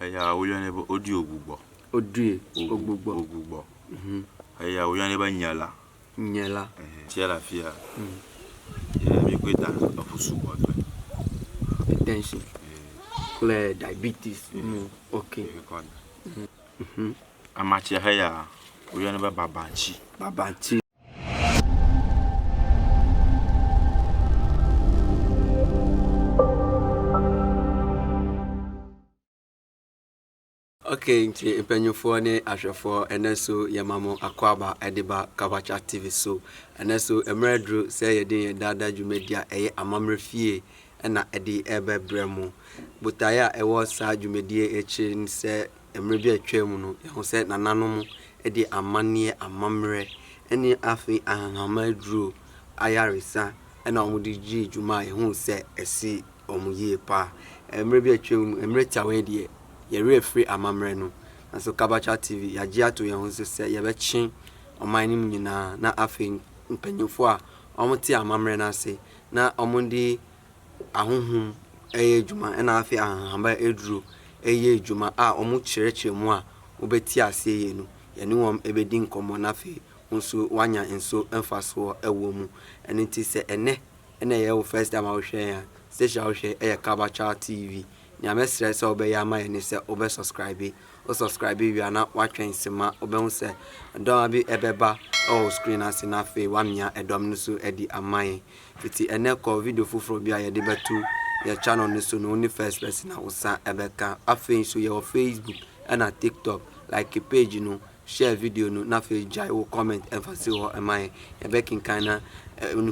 Eya woyɔnɛ be woɖui wògbugbɔ. Woɖui wògbugbɔ. Wògbugbɔ. Eya woyɔnɛ be nye la. Nye la. Tsia le afia. Ye míkɔe da eƒu sugbɔ tɔe. Hypertension kple diabetes. Ok. Míkɔ da. Amatsia heya woyɔnɛ be babantsi. Babantsi. Ok, nti mpanyinfoɔ ne ahwɛfoɔ ɛnɛ so yɛma mo akwaaba ɛde ba Kabacha TV so. Ɛnɛ so mmerɛ aduru sɛ yɛde yɛn daadaa dwumadi a ɛyɛ amammerɛ fie ɛna ɛde ɛbɛbrɛ mo. Botaeɛ a ɛwɔ saa dwumadie akyire ne sɛ mmerɛ bi a atwa mu no yɛhu sɛ nananom de amanneɛ, amammerɛ ɛne afei ahahamma aduro ayaresa ɛna wɔde gyee dwuma a yɛhu sɛ ɛsi wɔn yie paa. Mmerɛ bi a atwa mu, mmerɛ tiawa yi deɛ, yɛn werɛ afiri amammerɛ no. Nanso Kabacha TV, yɛagye ato yɛn ho so sɛ yɛbɛkye ɔman no mu nyinaa na afei mpanimfoɔ a wɔte amammerɛ no ase na wɔde ahonhom yɛ adwuma ɛna afei ahahamma aduro yɛ adwuma a wɔkyerɛkyerɛ mu a wobɛte aseɛ yie no, yɛne wɔn bɛdi nkɔmmɔ na afei wo nso woanya nso mfasoɔ wɔ mu. Ɛno nti sɛ ɛnnɛ na ɛyɛ wo first time a wohwɛ yɛn a, station a wohwɛ yɛ Kabacha TV. Nea mɛsrɛ sɛ wobɛyɛ ama yɛn ne sɛ wobɛ subscribe. Wo subscribe wie a na woatwɛn sima, wobɛhu sɛ dɔma bi ɛbɛba wɔ wo screen ase na afei woamia ɛdɔm no so de ama yɛn. Fiti ɛnɛ kɔ video foforɔ bi a yɛde bɛto yɛ channel no so no, wo ne first person a wo sa ɛbɛka. Afei nso yɛwɔ Facebook ɛna TikTok. Like page no, Share video no na afei gyae wo comment ɛmfa si hɔ ɛma yɛn. Yɛbɛkenkan na ho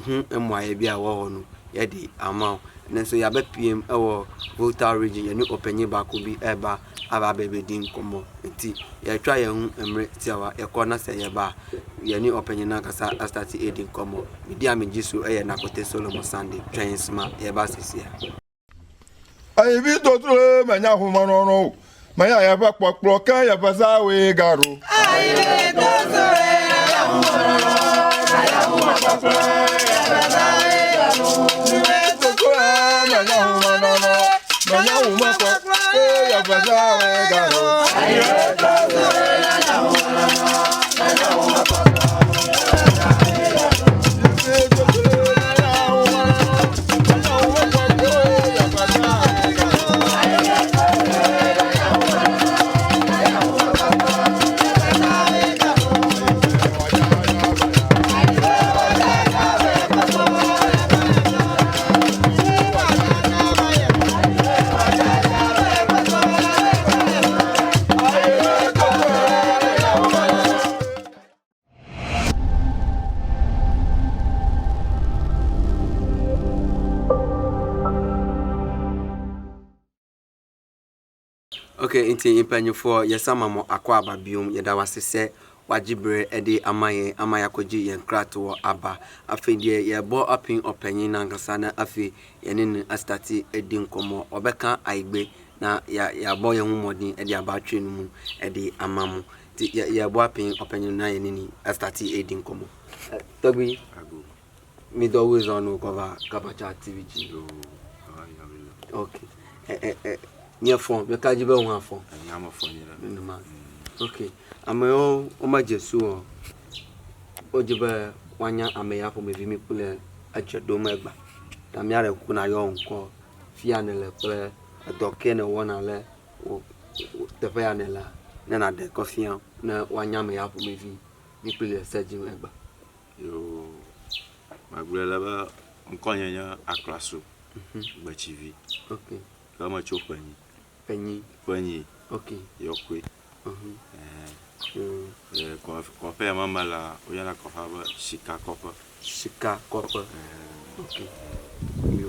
mmuaeɛ bi a ɛwɔ hɔ no yɛde ama wo. Ɛno nso yɛabɛpiem wɔ Volta region yɛne ɔpanyin baako bi ɛreba aba abɛbɛdi nkɔmmɔ. Nti yɛretwa yɛn ho mmerɛ tiawa yɛkɔ na sɛ yɛba a yɛne ɔpanyin no ankasa astate ɛredi nkɔmmɔ. Me din a megye so yɛ Nakote Solomon Sunday. Twɛn soma yɛba seesei ara. Ayivi totro manya homa no no manya yɛfɛ kpɔkplɔ kɛ yɛfɛ sa we garo. Ayivi totro manya homa no no manya homa kpɔkplɔ yɛfɛ sa we garo. Ayivi totro manya homa no no manya homa kpɔkplɔ yɛfɛ sa we garo. Ayivi totro manya homa no no manya homa kpɔkplɔ yɛfɛ sa we garo. Ayivi totro manya homa no no manya homa kpɔkplɔ yɛfɛ sa we garo. Ok, nti mpanyinfoɔ yɛsan ma mo akwaaba biom, yɛda wo ase sɛ wagye berɛ de ama yɛn ama yɛakɔgye yɛn kratoɔ aba. Afei deɛ yɛrebɔ apin ɔpanyin no ankasa na afei yɛne no astate adi nkɔmmɔ. Ɔbɛka Ayigbe na yɛabɔ yɛn ho mmɔden de aba atwe no mu de ama mo. Nti yɛrebɔ apin ɔpanyin no na yɛne no astate adi nkɔmmɔ. Tɔgbi. Mi dɔ wo zɔn no kɔva Kabacha TV dzi. Ok. Ɛ ɛ ɛ nye fɔn, mi ka dzi be wo hã fɔn. Nya me fɔn nyuie. Nenema. Ok. Amewo wo me dze su o. Wo dzi be woanya ame ya ƒomevi mi kple edze ɖom egba. Ta mía ɖe kuku na yɔ wo ŋkɔ fia nele kple edɔ ke ne wɔna le wo teƒe ya nelea ne naɖe kɔ fia ne woanya ame ya ƒomevi mi kpli le se dzim egba. Yoo, magblɔe le be ŋkɔnye nye Aklaso Gbetsivi. Ok. Ke metso Ƒenyi. Ƒenyi. Ƒenyi. Ok. Yɔkoe. Ɛɛ. Ɛɛ kɔƒe ya me melea, woyɔna kɔƒea be Sikakɔƒe. Sikakɔƒe. Ok. Yo.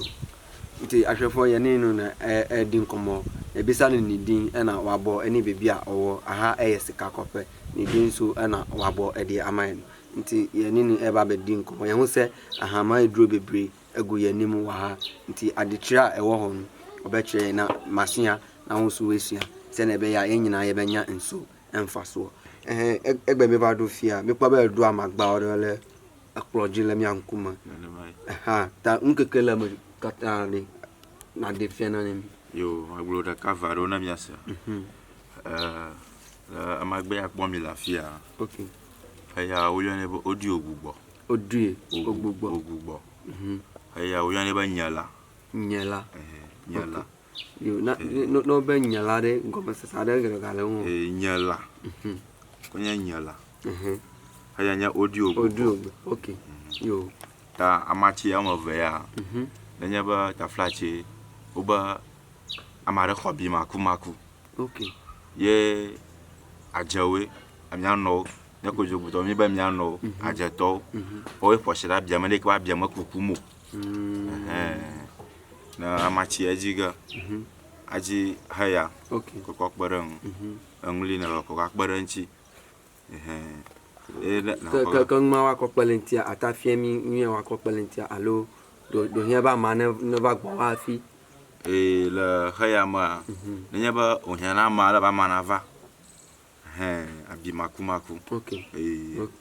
Nti ahwɛfoɔ yɛne no na ɛredi nkɔmmɔ. Yɛbisa no ne din ɛna wabɔ ɛne baabi a ɔwɔ. Aha ɛyɛ Sikakɔƒe. Ne din nso ɛna wabɔ de ama yɛn no. Nti yɛne no reba abɛdi nkɔmmɔ. Yɛahu sɛ ahaman aduro bebree agu yɛn anim wɔ ha. Nti adekyerɛ a ɛwɔ hɔ no, ɔbɛkyerɛ yɛn na masua na wo nso woasua sɛnea ɛbɛyɛ a yɛn nyinaa yɛbɛnya nso mfasoɔ. Ɛhɛn, egbe mi va ɖo fia, mi kpɔ be eɖo amagba ɖe le ekplɔ dzi le mia ŋkume. Eha, ta nukeke le eme katã ɖe, nàɖe fia na mi. Yo, magblɔ ɖeka eve aɖewo na miase. Eh, le emegbe ya kpɔ mi le afia. Ok. Eya woyɔnɛ be woɖui wògbugbɔ. Woɖui wògbugbɔ. Wògbugbɔ. Eya woyɔnɛ be nyela. Nyela. Eh, nyela. Yo, na ne ne wobe nyela ɖe gɔmesese aɖe gale eŋu o. Eh, nyela. Wonye nyela. Eya nye woɖui Woɖui wògbugbɔ. wògbugbɔ. Ok. Yo. Ta amatsi woame eve ya, nenye be taflatse wobe ame aɖe xɔ abi makumaku. Ok. Ye adzewoe, mianɔwo, nye kodzogbetɔwo míbe mianɔwo, adzetɔwo, woawoe ƒo asi ɖe abia me ne yi ke be abia me kukum o. Ɛhɛn. Ne amatsi edzi ge, adzi heya kɔkɔ kpe ɖe eŋu. Enu li ne kɔkɔ akpe ɖe eŋuti. Ɛhɛn. Ye ne Ke ke ke numa woakɔ kpe ɖe ŋutia, ate afia mí nu ya woakɔ kpe ɖe ŋutia alo ɖo ɖo hiã be amea ne neva gbɔwò hafi. Ee le xeya mea, nenye be wòhiã na amea ele be amea nava. Ɛhɛn, abi makumaku. Ok. Ee. Ok.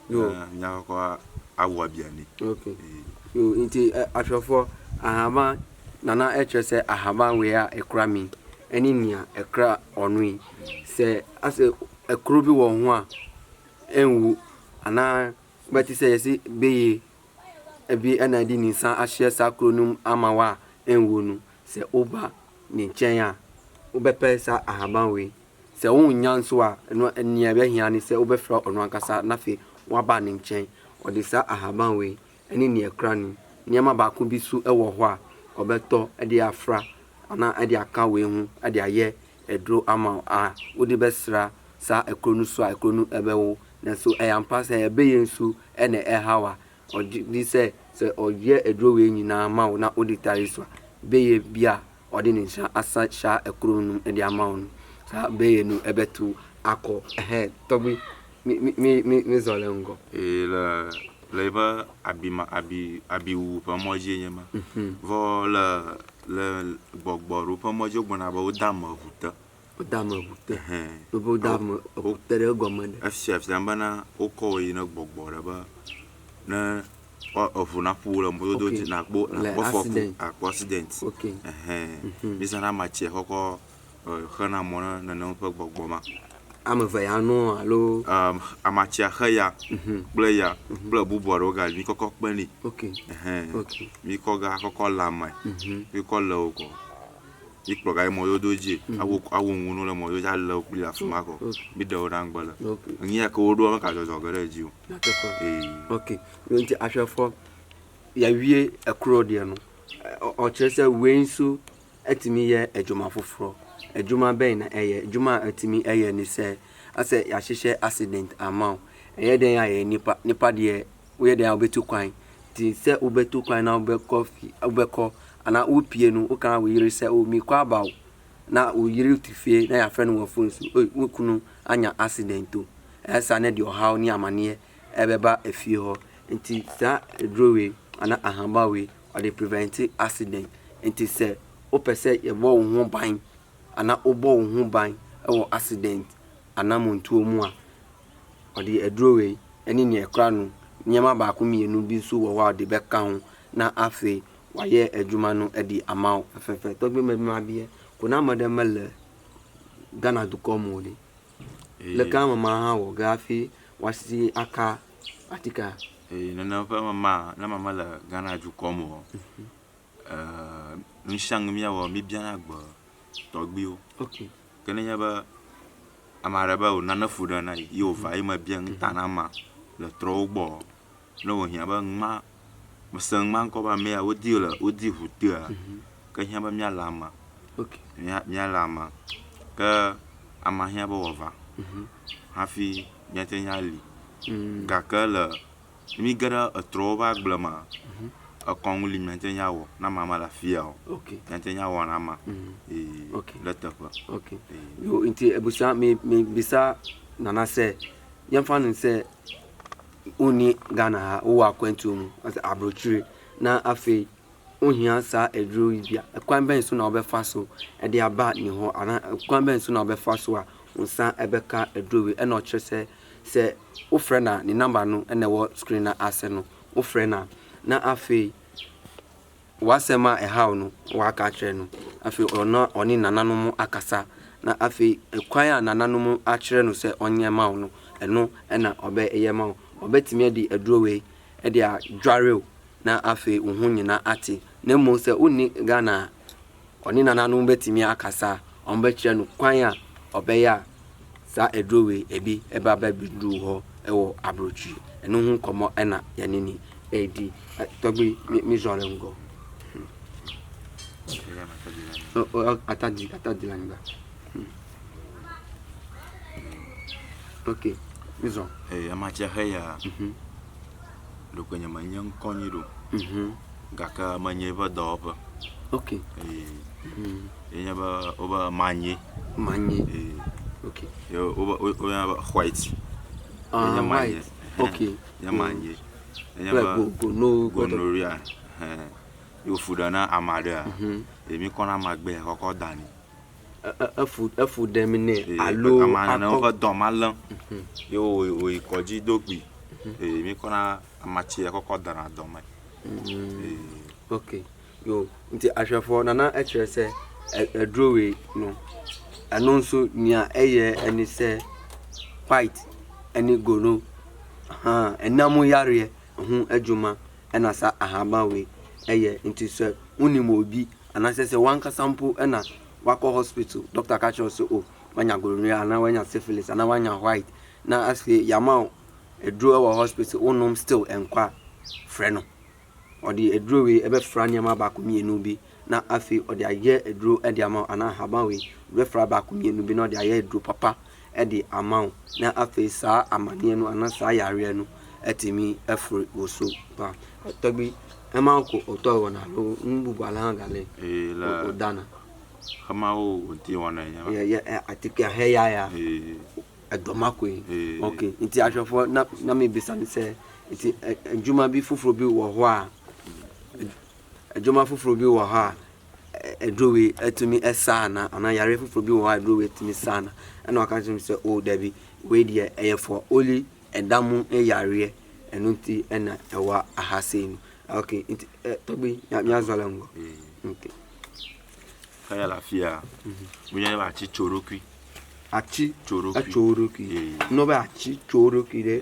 Yo. Ne míakɔ awɔ abia nɛ. Ok. Ee. Yo ŋti ahwɛfoɔ ahaban nana ɛkyerɛ sɛ ahaban wei a ekura mi ɛne nea ɛkura ɔno yi sɛ asɛ ɛkuro bi wɔ ho a ɛnwu anaa wobɛte sɛ yɛse beye bi na ɛde ne nsa ahyɛ saa kuro no mu ama wo a ɛnwu no, sɛ woba ne nkyɛn a, wobɛpɛ saa ahaban wei. Sɛ wonnya nso a, ɛno nea ɛbɛhia ne sɛ wobɛfrɛ ɔno ankasa na afei woaba ne nkyɛn. Ɔde saa ahaban wei ne nea ɛkura no, nneɛma baako bi nso wɔ hɔ a ɔbɛtɔ de afra anaa de aka wei ho de ayɛ aduro ama wo a wode bɛsra saa ekuro no so a ekuro no bɛwo. Nanso ɛyɛ ampa sɛ ɛbɛyɛ nso na ɛhaw a, ɔgye di sɛ sɛ ɔyɛ aduro wei nyinaa ma wo na wode tare so a, bɛyɛ bi a ɔde ne nsa asa saa ekuro no de ama wo no, saa bɛyɛ no ɛbɛto akɔ. Ɛhɛn, tɔgbi, mi mi mi mi zɔ le ŋgɔ. Ee le le yiƒe abi ma abi abiwuwu ƒe mɔ dzie nye ma. Vɔ le le gbɔgbɔ ɖewo ƒe mɔ dzi wogblɔna be wode ame ŋu te. Wode ame ŋu te. Ɛhɛn. Wobe wode ame ŋu te ɖe egɔme ɖe. Efia fia bena wokɔ wò yi ne gbɔgbɔ ɖe be ne eŋu naƒo wò le mɔdodo dzi nakpɔ Le nakpɔ afɔku accident. akpɔ accident. Ok. Ɛhɛn. Mízãna amatsia kɔkɔ xena mɔ ne nenem ƒe gbɔgbɔ ma. Ame eve ya no alo. Amatsia xe ya kple ya kple bubu aɖewo gali mí kɔkɔ kpenɛ. Ok. Ɛhɛn. Ok. Mí kɔ ga kɔkɔ le amea. Mí kɔ le wo kɔ. Mí kplɔ ga yi mɔdodo dzi. Awo awo ŋu no le mɔdodo dzi ale wo kpli le afi ma kɔ. Mí ɖe wo ɖe aŋgbe le. Ok. Enu ya ke woɖoa mega dzɔdzɔ ge ɖe edzi o. Nyateƒe. Ee. Ok. Ŋti ahwɛfɔ yɛwie ekuro deɛ no ɔkyerɛ sɛ wei nso ɛtumi yɛ adwuma foforɔ. Adwuma bɛn na ɛyɛ? Adwuma a ɛtumi ɛyɛ ne sɛ asɛ yɛahyehyɛ accident ama wo. Ɛyɛ dɛn a yɛyɛ nipa nipa deɛ woyɛ dɛn a wobɛtu kwan. Nti sɛ wobɛtu kwan na wobɛkɔ fi wobɛkɔ anaa wopie no woka wo yere sɛ o mekɔ aba o na wo yere te fie na yɛafrɛ no wɔ phone so oi wo kunu anya accident o. Ɛyɛ saa na ɛde ɔhaw ne amaneɛ ɛbɛba efie hɔ. Nti saa aduro wei anaa ahaban wei ɔde prevent accident. Nti sɛ wopɛ sɛ yɛbɔ wo ho ban anaa wobɔ wo ho ban wɔ accident anammɔntuo mu a, ɔde aduro wei ne nea ɛkora no, nneɛma baako mmienu bi nso wɔ hɔ a ɔde bɛka ho na afei wayɛ adwuma no de ama wo fɛfɛɛfɛ. Tɔgbi mɛmabeɛ, ko na ame ɖe mele Ghana dukɔ me o ɖe, leke ame ma hã wɔ ge hafi woasi aka atikea? Ee, nenem ƒe ame ma, ne ame mele Ghana dukɔ me o, nu sia nu míawɔ, míbiana gbe tɔgbuiwo. Ok. Ke nenye be ame aɖe be wò nane fu ɖe na ye, ye wòva ye mebia nu ta na amea le trɔwo gbɔ, ne wòhiã be numa, mese numa ŋkɔ be ame ya wodi le wodi ŋu tea, ke ehiã be míalé amea. Ok. Mía míalé amea. Ke amea hiã be wòava hafi míate ŋu ali. Gake le ne míge ɖe etrɔwo ƒe agble mea, ekɔnu li míate ŋu awɔ ne amea mele afia o. Ok. Míate ŋu awɔ na amea. Ee, Ok. ɖe teƒe. Ok. Ee. Yo, nti abusua me me bisa nana sɛ yɛmfa no sɛ wonni Ghana ha wowɔ akwantuo mu asɛ aburokyire na afei wohia saa aduro yi bi a ɛkwan bɛn so na wobɛfa so de aba ne hɔ anaa ɛkwan bɛn so na wobɛfa so a wo nsa bɛka aduro wei ɛna ɔkyerɛ sɛ sɛ wofrɛ no a ne number no na ɛwɔ screen no ase no wofrɛ no a na afei. W'asɛm a ɛhaw no w'aka akyerɛ no, afei ɔno ɔne nananom akasa, na afei kwan a nananom akyerɛ no sɛ ɔnyɛ ma wo no, ɛno na ɔbɛyɛ ma wo. Ɔbɛtumi de aduro wei de adware wo na afei wo ho nyina ate. Na mmom sɛ wonni Ghana a, ɔne nananom bɛtumi akasa a, wɔbɛkyerɛ no kwan a ɔbɛyɛ a saa aduro wei ebi ɛba bɛduru hɔ wɔ aburokyiri. Ɛno ho nkɔmmɔ na yɛne no redi. Tɔgbi mi zɔre ŋgɔ. Atadi atadi la nyigba. Ok, mi zɔ. Ee, amatsia he ya, ɖeko nye menye ŋkɔ nyi ɖo. Gake menye eƒe dɔwɔƒe. Ok. Ee, ye nye be wobe manye. Manye. Ee. Ok. Ye wobe woyɔna be white. Ah, Ye nye manye. white. Ok. Ye manye. Ye nye Kple be go gono. gonorrhea. Hɛn. Ye wofu ɖe na ame aɖea, ye mi kɔna amagbe kɔkɔ da nɛ. Efu efu ɖem nɛ Ee, alo ame aɖe ne akɔ. woƒe dɔ ma lém ye wo woyi kɔdzi do kpui. Ee, mi kɔna amatsia kɔkɔ dana dɔ me. Ee. Ok. Yo, nti ahwɛfoɔ nana ɛkyerɛ sɛ aduro wei no ɛno nso nea ɛyɛ ɛne sɛ white ɛne gono ahaa ɛnam yareɛ ho adwuma ɛna saa ahaban wei ɛyɛ nti sɛ wonim obi anaasɛ sɛ wankasa mpo ɛna wakɔ hospital doctor ka kyerɛ wo sɛ oh wanya gonorrhea anaa wanya syphilis anaa wanya white na afei yɛama wo aduro wɔ hospital wonom still ɛnkɔ a frɛ no. Ɔde aduro wei bɛfra nneɛma baako mmienu bi na afei ɔde ayɛ aduro de ama wo anaa ahaban wei ɔbɛfra baako mmienu bi na ɔde ayɛ aduro papa de ama wo na afei saa amaneɛ no anaa saa yareɛ no atumi afiri wo so pa. Tɔgbi ɛma wo ko otɔ wɔ na alo nububu ala hã gale Ee le o dana. xema wo wòti wɔna nye ma. Yɛ yɛ atike he ya ya. Ee. Ɛdɔ ma koe. Ee. Ok nti ahwɛfoɔ na na mebisa no sɛ nti adwuma bi foforɔ bi wɔ hɔ a adwuma foforɔ bi wɔ hɔ a aduro wei atumi sa anaa anaa yareɛ foforɔ bi wɔ hɔ a aduro wei atumi sa anaa ɛna ɔka kyerɛ me sɛ oh dabi wei deɛ ɛyɛ for only ɛda mu yareɛ ɛno nti ɛna ɛwɔ aha sei no ok nti tɔgbi miazɔ le ŋgɔ ok. Eya le afia, woyɔnɛ be atsi tsoɖokui. Atsi Tsoɖokui. etso wo ɖokui. Ne wobe atsi tso wo ɖokui ɖe,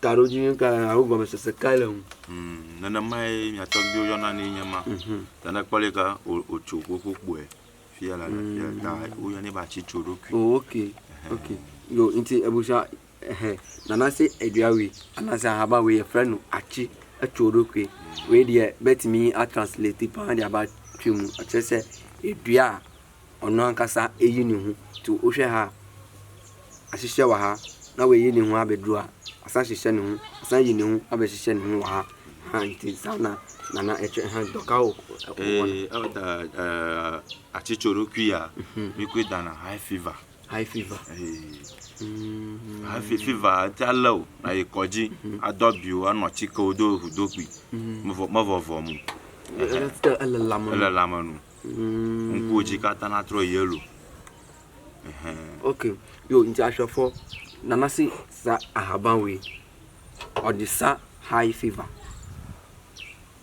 taɖodzinu ka alo gɔmesese kae le eŋu? Mm, nenemae mia tɔgbuiwo yɔna nɛ nye ma. Ta ne ekpɔ leke wòtso kpokpokpoe fia la le fia ta woyɔnɛ be atsi tso ɖokui. Oh, ok, ok. Yo, nti ebusua, ɛhɛ, nana se edua wei anaasɛ ahaban wei yɛfrɛ no atsi etso wo ɖokui. Wei deɛ bɛtumi atranslate paa de aba twi mu. Ɛkyerɛ sɛ edua a ɔno ankasa ayi ne ho. Nti wohwɛ ha a, ahyehyɛ wɔ ha na wayi ne ho abɛduru ha, wasan ahyehyɛ ne ho, wasan ayi ne ho abɛhyehyɛ ne ho wɔ ha. Ha nti saa na nana ɛkyerɛ ha dɔka wɔ wɔ no. Ee, ɛda atsitsorokuia, mi koe dana high fever. High fever. Ee. High fever ete alé o, ayi kɔdzi, adɔ abi o, anɔ atsikewo do ʋu do kpui. Mevɔ mevɔvɔm o. Ele lãme nu. Ele lãme nu. Ŋkuwo dzi katã natrɔ yellow. Ɛhɛn. Ok, yo nti ahwɛfoɔ, Nana se sa ahaban wei, ɔde sa high fever.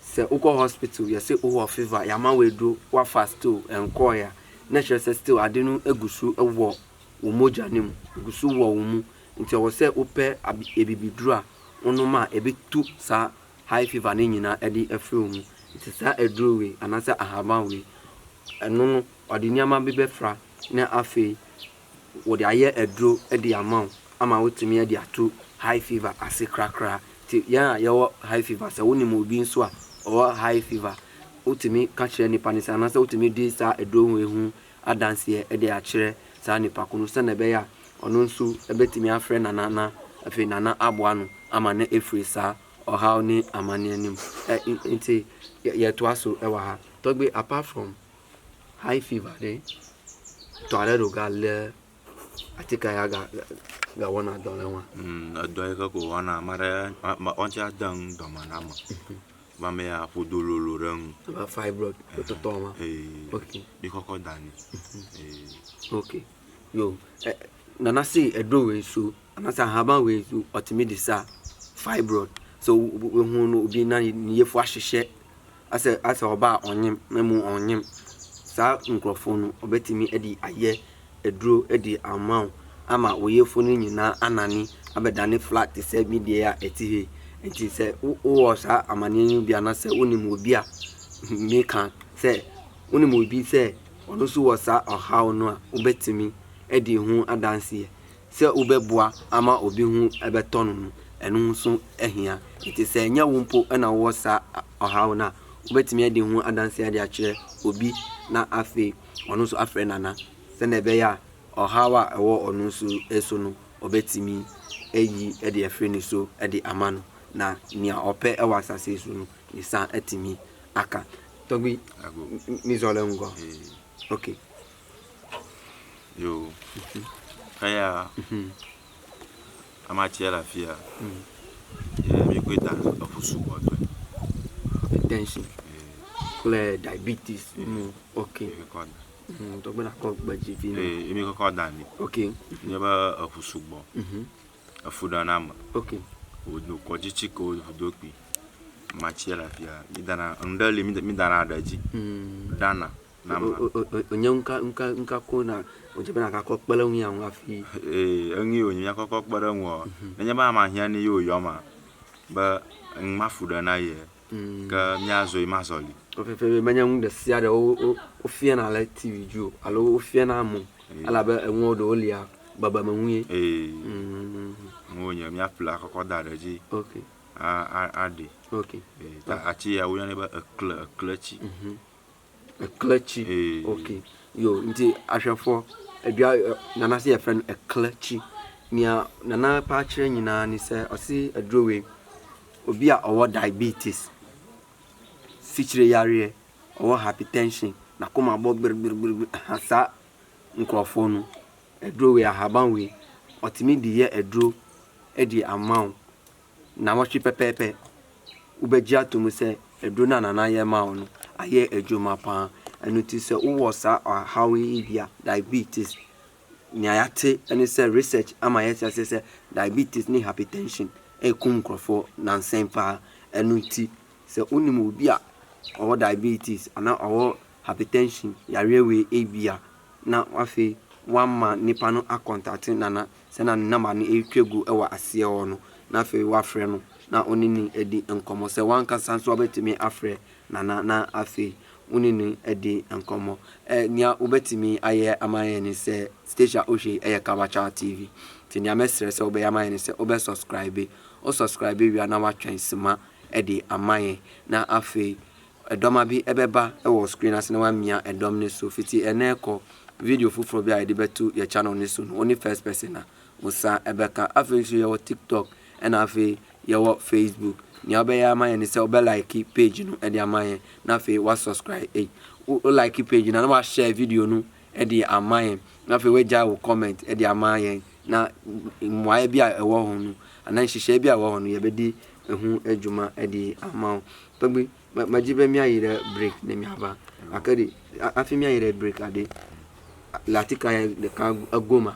Sɛ wokɔ hospital yɛse wowɔ fever, yɛama wo aduro, woafa still ɛnkɔɔɛ a, na kyerɛ sɛ still ade no gu so wɔ wo mogya no mu, ɛgu so wɔ wo mu. Nti ɛwɔ sɛ wopɛ abibiduro a wonom a ɛbɛtu saa high fever no nyinaa de afiri wo mu. Nti saa aduro wei anaasɛ ahaban wei, ɛno no ɔde nneɛma bi bɛfra na afei wɔde ayɛ aduro de ama wo ama woatumi de ato high fever ase korakora. Nti yɛn a yɛwɔ high fever, sɛ wonim obi nso a ɔwɔ high fever, wotumi ka kyerɛ nipa no sɛ anaasɛ wotumi di saa aduro wei ho adanseɛ de akyerɛ saa nipa ko no sɛdeɛ ɛbɛyɛ a ɔno nso bɛtumi afrɛ Nana na afei Nana aboa no ama no afiri saa ɔhaw ne amaneɛ no mu. Ɛ nti yɛtoa so wɔ ha. Tɔgbe apart from high fever de, tɔ aɖe ɖo ga lé atike ya ga ga wɔna dɔ le ŋua? Mm, edɔ yi ke ko wɔna ame aɖe wontsi ade nu dɔme na ame. Be ame ya ƒodo lolo ɖe ŋu. Abe fibroid tɔtɔ ma. Ee. Ok. Mi kɔkɔ da nɛ. Ee. Ok. Yo, ɛ nana se edro wei so anaasɛ ahaban wei so ɔtumi de sa fibroid. So wohu no obi na ne yefo ahyehyɛ. Asɛ asɛ ɔba a ɔnyem na mmom ɔnnyem. Saa nkorɔfoɔ no ɔbɛtumi de ayɛ aduro de ama wo ama wo yafunu nyinaa anane abɛdane flat te sɛ me deɛ a ɛte ha yi. Nti sɛ wowɔ saa amaneɛ no bi anaasɛ wonim obi a meka sɛ wonim obi sɛ ɔno nso wɔ saa ɔhaw no a, wobɛtumi adi ho adanseɛ. Sɛ wobɛboa ama obi ho bɛtɔ no no, ɛno nso hia. Nti sɛ ɛnyɛ wo mpo na wowɔ saa ɔhaw no a, wobɛtumi adi ho adanseɛ de akyerɛ obi na afei ɔno nso afrɛ Nana sɛdeɛ ɛbɛyɛ a ɔhaw a ɛwɔ ɔno nso so no, ɔbɛtumi ayi de afiri ne so de ama no, na nea ɔpɛ wɔ asase yi so no, ne nsa atumi aka. Tɔgbi, mi zɔ le ŋgɔ. Ok. Yo, kaya amatsia le afia, ye mi koe da eƒu sugbɔ tɔe. Hypertension kple diabetes. Ok. Tɔgbe na kɔ gbe dzi vi. Ee, mi kɔkɔ da ni. Ok. Nye be eƒu sugbɔ. Efu ɖe na ame. Ok. Wòdo kɔdzitsi ke wòdo kpi. Amatsia le afia. Mi dana enu ɖe li mi dana ɖe dzi. Ɖana. Wònye nuka nuka nuka koŋ na wòdze be nàgakɔ kpe ɖe ŋu ya ŋu hafi? Ee, enu yi wònye míakɔkɔ kpe ɖe eŋua, nenye be amea hiã ne ye wòyɔm ma, be enu ma fu ɖe na ye, ke míazɔ yi mazɔli. Fefefe menye nu ɖe sia ɖe wofiana le TV dzi o alo wofiana ame o elabe enuwo ɖewo lia bebeme ŋue. Ee, nu wònye míaƒle akɔkɔ da ɖe edzi aɖi. Ta atsi ya woyɔnɛ be ekle, ekletsi. Ekletsi. Ok. Yo, nti ahwɛfoɔ, adua nana sɛ yɛfrɛ no ekletsi. Nea nana pɛ akyerɛ nyinaa ne sɛ ɔse aduro wei, obi a ɔwɔ diabetes, sikyire yareɛ, ɔwɔ hypertension, n'akoma bɔ gbirigbirigbiri, aha saa nkurɔfoɔ no, aduro wei, ahaban wei, ɔtumi de yɛ aduro de ama wo. Nnawɔtwe pɛpɛɛpɛ, wobɛgye atom sɛ aduro no a Nana yɛ maa wo no ayɛ adwuma pa ara. Ɛno nti sɛ wowɔ saa ɔhaw yi bi a, diabetes, nea yɛate ne sɛ research ama yɛate aseɛ sɛ diabetes ne hypertension ɛrekum nkurɔfoɔ nnansa yi pa ara. Ɛno nti sɛ wonim obi a ɔwɔ diabetes anaa ɔwɔ hypertension yareɛ wei bi a, na afei woama nipa no akɔntate Nana sɛnea ne nɔma no retwa gu wɔ aseɛ hɔ no, na afei woafrɛ no na wo ne no adi nkɔmmɔ. Sɛ w'ankasa nso wobɛtumi afrɛ Nana na afei wo ne no adi nkɔmmɔ. Ɛ, nea wobɛtumi ayɛ ama yɛn ne sɛ, station a wohwɛ yi yɛ Kabacha TV. Nti nea mɛsrɛ sɛ wobɛyɛ ama yɛn ne sɛ wobɛ subscribe. Wo subscribe wie a na woatwɛn sima de ama yɛn. Na afei Ɛdɔm a bi bɛba wɔ screen ase na wamia ɛdɔm no so. Fiti ɛnɛ rekɔ, video foforɔ bi a yɛde bɛto yɛ channel no so no, wo ne first person a wo nsa bɛka. Afei nso yɛwɔ TikTok ɛna afei yɛwɔ Facebook. Nea wobɛyɛ ama yɛn ne sɛ wobɛ like page no de ama yɛn na afei wa subscribe. Ei, wo like page no na wa share video no de ama yɛn na afei wagya wo comment de ama yɛn na mmuaeɛ bi a ɛwɔ ho no anaa nhyehyɛeɛ bi a ɛwɔ hɔ no yɛbɛdi ho adwuma de ama wo. Tɔgbi, magye bɛ miayi ɖe break ne miava. Gake ɖe, hafi miayi ɖe break ɖe, le atikea ya ɖeka egoma,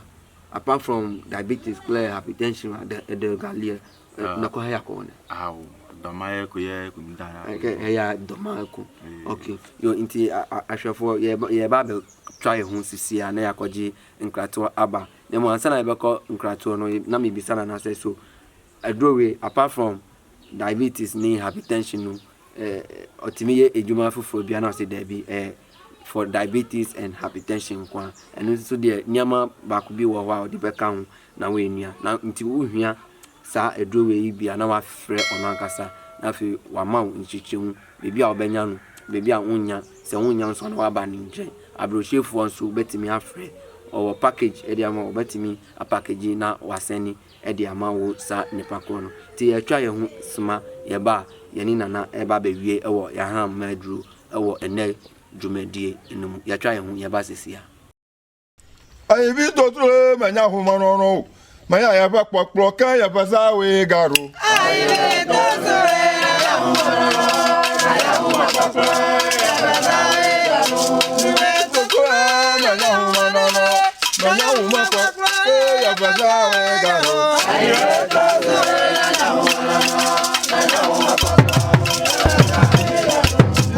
apart from diabetes kple hypertension ɖe eɖe galia, nèkɔ heya kɔ wɔnɛ? Ao, dɔ ma ye ko ye ko mi da na. Ke heya dɔ ma ko. Ok, yo nti ahwɛfoɔ yɛba abɛ twa yɛ ho sisi a na yɛakɔgye nkratoɔ aba. Na mmom ansa na yɛbɛkɔ nkratoɔ no, na mebisa Nana sɛ so aduro wei apart from diabetes ne hypertension no ɔtumi yɛ adwuma foforɔ bi anaasɛ daabi ɛyɛ for diabetes and hypertension nko ara. Ɛno nso deɛ nneɛma baako bi wɔ hɔ a ɔde bɛka ho na woanua. Na nti wohia saa aduro wei yi bi a na wafrɛ ɔno ankasa na afei wama wo nkyekyɛmu baabi a wobɛnya no, baabi a wonnya. Sɛ wonnya nso a na waba ne nkyɛn. Aburokyefoɔ nso wobɛtumi afrɛ, ɔwɔ package de ama wo, wobɛtumi apakegye na wasɛne de ama wo saa nipa korɔ no. Nti yɛtwa yɛn ho sima, yɛba a, yɛne Nana ɛreba abɛwie wɔ yɛn ahahamma aduro wɔ ɛnnɛ dwumadie no mu. Yɛatwa yɛn ho, yɛba sesia. Ayivi totro manya homa no no manya yɛfɛ kpɔkplɔ kɛ yɛfɛ sa we garo. Ayivi totro manya homa no no manya homa kpɔkplɔ yɛfɛ sa we garo. Ayivi totro manya homa no no manya homa kpɔkplɔ yɛfɛ sa we garo. Ayivi totro manya homa no no manya homa kpɔkplɔ yɛfɛ sa we garo.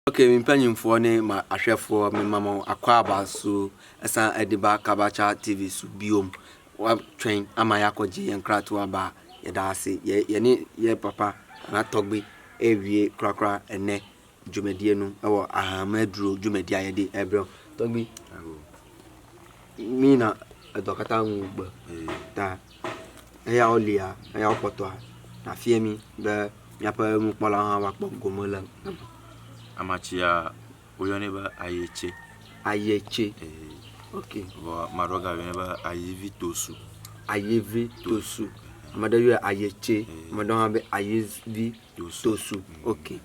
Ok me mpanyinfoɔ ne ma ahwɛfoɔ me ma mo akwaaba so ɛsan ɛde ba Kabacha TV so biom watwɛn ama yɛakɔgye yɛn kratoɔ aba a yɛda ase yɛ yɛne yɛ papa Nana Tɔgbe ɛrewie korakora ɛnɛ dwumadie no ɛwɔ ahamaduro dwumadie a yɛde ɛbrɛ wo Tɔgbe mi na ɛdɔ kata ŋu gbe ta eya wolia eya wokpɔtɔa nafie mi be míaƒe nukpɔlawo hã woakpɔ gome le eme. Amatsia woyɔnɛ be ayetse. Ayetse. Ee. Ok. Vɔ ame aɖewo gayɔnɛ be ayevi tosu. Ayevi tosu. Ame aɖewo yɔe ayetse, ame aɖewo hã be ayevi tosu. Ok.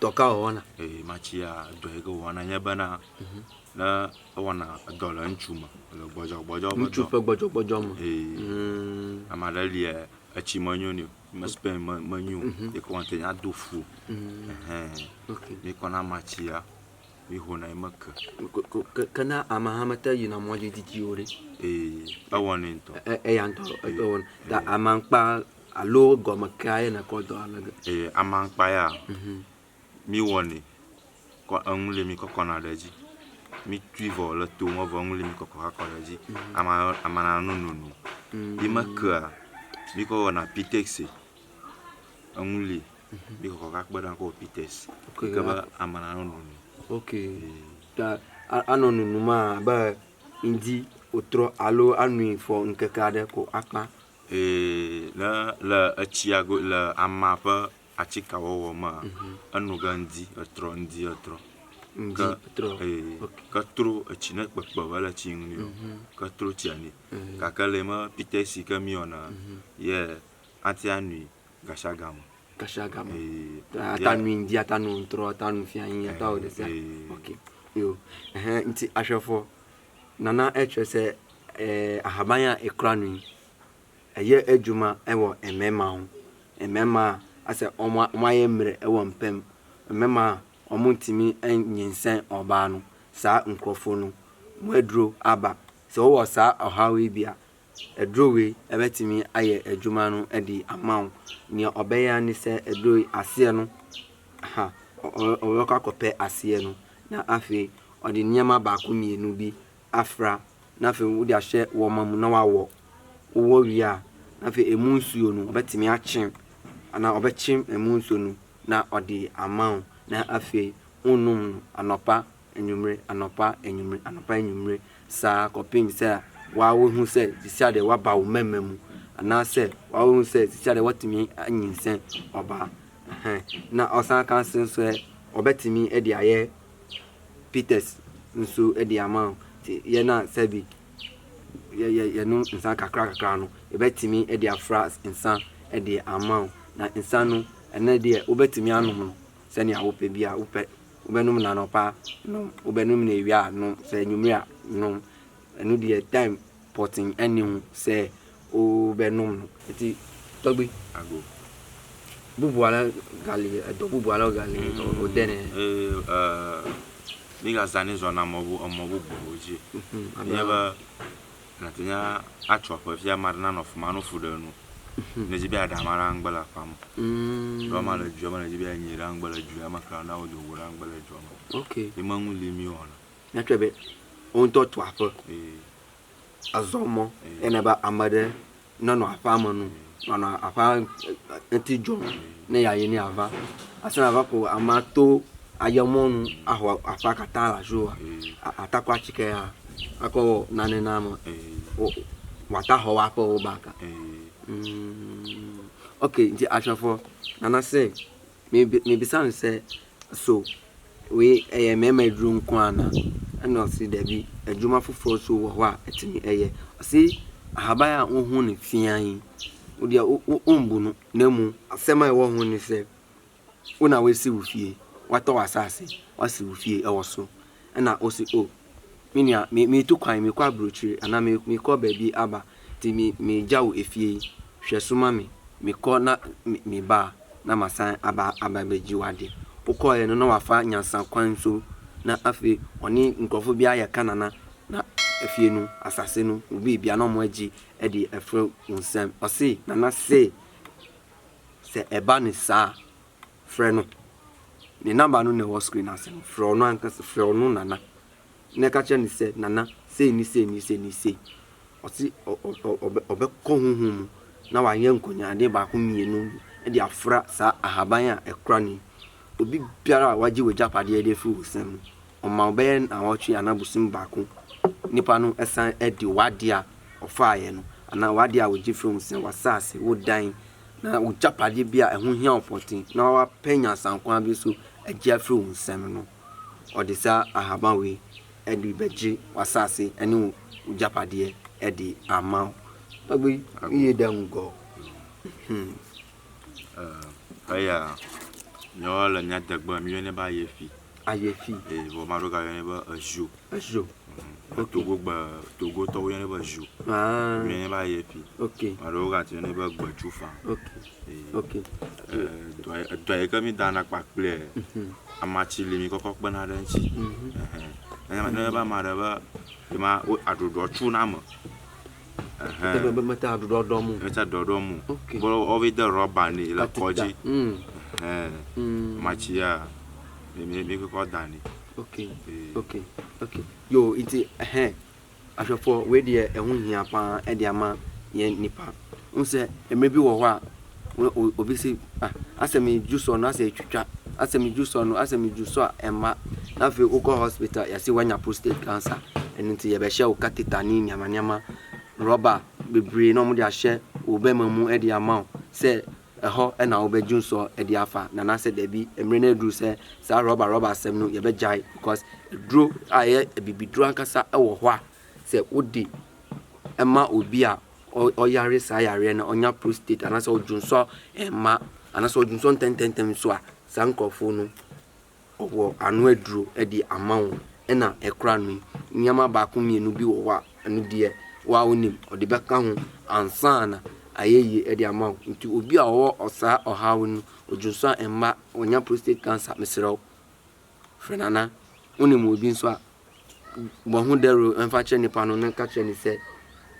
Dɔ ka wòwɔna? Ee, matsia dɔ yi ke wòwɔna nye bena ne ewɔna edɔ le ŋutsu me le gbɔdzɔgbɔdzɔ ƒe Ŋutsu dɔ. ƒe gbɔdzɔgbɔdzɔ me. Ee. Ame aɖe lia etsi menyo nɛ o. Me sperm me menyo o. Yi ke wɔna te nya do fu. Ɛhɛn. Ok. Mi kɔna amatsia, mi hona ye me ke. Ko ko ke ne ame hã mete yina mɔ dzi didi o ɖe. Ee, ewɔnɛ ŋutɔ. E eya ŋutɔ ewɔnɛ. Ta amaŋkpa alo gɔmekea ye nèkɔ dɔ ale ge. Ee, amaŋkpa ya, mi wɔnɛ kɔ enu li mi kɔ kɔna ɖe edzi. Mi tui vɔ le to me vɔ enu li mi kɔkɔ kɔ ɖe edzi. Ama ama nano nono. Yi me kea, mi kɔ wɔna pitex. Enu li mi kɔkɔ kpe ɖe kɔ wɔ pitex. Ok. Ke be ama nano nono. Ok. Ta anɔ nonoma abe ŋdi wòtrɔ alo anui fɔ ŋkeke aɖe ko akpa. Ee, ne le etsia go le ama ƒe atikewɔwɔ mea, eno ge ŋdi etrɔ ŋdi etrɔ. Ŋdi Ke etrɔ. ee, Ok. ke tro etsi ne kpekpe be le tsi ŋu nɛ o. Ke tro tsia nɛ. Gake le me pitex yi ke mi wɔna ye ate anui gasiagame. Gasiagame. Ee, Ata nui ŋdi, ata nu ŋtrɔ, ata nu fianyi, ata wɔ ɖe sia. Ee. Ok. Yo. Ɛhɛn ŋti ahwɛfoɔ nana ɛkyerɛ sɛ ɛɛ ahaban a ekura no yi ɛyɛ adwuma ɛwɔ mmarima ho. Mmarima a asɛ wɔn wɔayɛ mmerɛ ɛwɔ mpam. Mmarima a wɔntumi nyinsɛn ɔbaa no saa nkurɔfoɔ no mo aduro aba. Sɛ wowɔ saa ɔhaw yi bi a aduro wei ɛbɛtumi ayɛ adwuma no de ama wo. Nea ɔbɛyɛ ara ne sɛ aduro yi aseɛ no ha ɔbɛkɔ akɔpɛ aseɛ no na afei ɔde nneɛma baako mmienu bi afra na afei wode ahyɛ wɔma mu na wawɔ. Wowɔ wie a na afei emu nsuo no ɔbɛtumi akye anaa ɔbɛkye emu nsuo no na ɔde ama wo na afei wonom no anɔpa, anwummere, anɔpa, anwummere, anɔpa, anwummere saa kɔpem sɛ waa wohu sɛ sisi adeɛ woaba wo mmarima mu anaasɛ waa wohu sɛ sisi adeɛ woatumi anyinsɛn ɔbaa. Ɛhɛn. Na ɔsan ka nso sɛ ɔbɛtumi de ayɛ Peters nso de ama wo. Nti yɛn a sɛbi yɛ yɛ yɛnom nsa kakra kakra no, yɛbɛtumi de afra nsa de ama wo. Na nsa no, ɛno deɛ wobɛtumi anom no sɛnea wopɛ bi a wopɛ. Wobɛnom no anɔpa nom, wobɛnom no awia a nom, sɛ anwummere a nom. Ɛno deɛ time pɔten ɛnni ho sɛ wobɛnom no. Nti tɔgbi. Ago. Bubu ale gali edɔ bubu ale gali wòde nɛ. Ee, ee, mi gazã nɛ zɔna mɔ bu emɔ bubuwo dzi. Nye be nàte ŋu atso aƒe fia ame aɖe nanɔ afi ma no fu ɖe enu. Ne edzi be yeaɖe ame aɖe aŋgbe le aƒea me. Ɖo ame le dua me ne edzi be yeanyi ɖe aŋgbe le dua me kura na wodo go ɖe aŋgbe le dua me. Ok. Ye me nu li mi wɔna. Míatsɔe be wo ŋutɔ tu aƒe. Ee. Azɔ mɔ eye be ame ɖe nenɔ aƒea me nu wòanɔ aƒea ŋuti dzɔm ne yeayi ne yeava. Hafi ava ko amea to ayemɔnu axɔ aƒea katã le asiwòa, atakɔ atike ya akɔ wɔ nane na ame wòate axɔ wò aƒewo baka. Ok, ŋti ahwɛfoɔ nana se mebisa no sɛ so wei ɛyɛ mmarima aduro nko ara anaa? Ɛna ɔse dabi, adwuma foforɔ nso wɔ hɔ a ɛtumi ɛyɛ. Ɔse ahaban a wohu no fia yi, wo deɛ wombu no na mmom asɛm a ɛwɔ ho ne sɛ wo na woasi wo fie, woatɔ w'asase, woasi wo fie ɛwɔ so ɛna wose oh me nua meretu kwan merekɔ aburokyire anaa merekɔ baabi aba nti meregya wo efie yi, hwɛ so ma me. Mekɔ na meba a na masan aba abɛgye w'adeɛ. Wokɔeɛ no na wafa nyansa kwan so na afei ɔne nkurɔfoɔ bi ayɛ kanana na efie no, asase no, wo biribia na wɔagye de afiri wo nsam. Ɔse Nana se sɛ ɛba no saa a, frɛ no. Ne number no na ɛwɔ screen ase no, frɛ ɔno ankasa, frɛ ɔno Nana na ka kyerɛ no sɛ, Nana, sei ne sei ne sei ne sei. Ɔse ɔbɛkɔ honhom mu na wayɛ nkonyaadeɛ baako mmienu bi de afra saa ahaban a ɛkora no yi. Obi biara a wagye w'agyapadeɛ de afiri wo nsam no, ɔma wo bɛyɛ nnawɔtwe anaa bosom baako, nipa no san de w'adeɛ a ɔfaeɛ no anaa w'adeɛ a ɔgye firi wo nsam, w'asase, wo dan, na w'agyapadeɛ bi a ɛho hia wo pɔtee na wapɛ nyansankwan bi so agye afiri wo nsam no, ɔde saa ahaban wei de bɛgye w'asase ne wo gyapadeɛ de ama wo. Tɔgbi, iye dɛ ŋgɔ. Hmm. Eya, míawo le mía degbe míyɔnɛ be ayefi. Ayefi. Ee, vɔ ame aɖewo gayɔnɛ be ezo. Ezo. Ok. Togo gbe, Togotɔwo yɔnɛ be ezo. Ah. Míyɔnɛ be ayefi. Ok. Ame aɖewo gate yɔnɛ be gbetsufa. Ok. Ee. Ok. Edɔ edɔ yi ke mídana kpakple amatsi li mí kɔkɔ kpena ɖe eŋuti. Ɛhɛn. Ne be ame aɖe be yema wo aɖuɖɔ tsu na ame. Ɛhɛn. Be mete aɖuɖɔ ɖɔm o. Mete aɖuɖɔ ɖɔm o. Ok. Be woava de rɔba nɛ le kɔdzi. Ɛhɛn. Amatsi ya mi mi mi kɔkɔ da nɛ. Ok. Ok. Ok. Yo nti ɛhɛn ahwɛfoɔ wei deɛ ɛho hia paa ɛde ama yɛn nipa. Wohu sɛ mmerɛ bi wɔ hɔ a obi se ah asɛ me dwusɔ no asɛ ɛtwitwa asɛ me dwusɔ no asɛ me dwusɔ a ɛmma na afei wokɔ hospital yɛse woanya prostate cancer ɛno nti yɛbɛhyɛ wo catheter ne nneɛma nneɛma rɔba bebree na wɔde ahyɛ wo bɛma mu de ama wo sɛ ɛhɔ na wobɛdwonsɔ de afa na anaasɛ dabi mmerɛ no aduru sɛ saa rɔba rɔba asɛm no yɛbɛgyae because aduro a ɛyɛ abibiduro ankasa wɔ hɔ a sɛ wode ma obi a ɔyare saa yareɛ no ɔnya prostate anaasɛ ɔdwonsɔ mma anaasɛ ɔdwonsɔ ntɛntɛntɛm nso a saa nkurɔfoɔ no ɔwɔ ano aduro de ama wɔn ɛna ɛkora no yi nneɛma baako mmienu bi wɔ hɔ a ɛno deɛ wo a wonim ɔde bɛka ho ansa na ayɛ yie de ama wo nti obi a ɔwɔ saa ɔhaw no ɔdwonsɔ a mma ɔnya prostate cancer mesrɛ wo frɛ nana wonim obi nso a bɔ ho dawuro mfa kyerɛ nipa no na ka kyerɛ no sɛ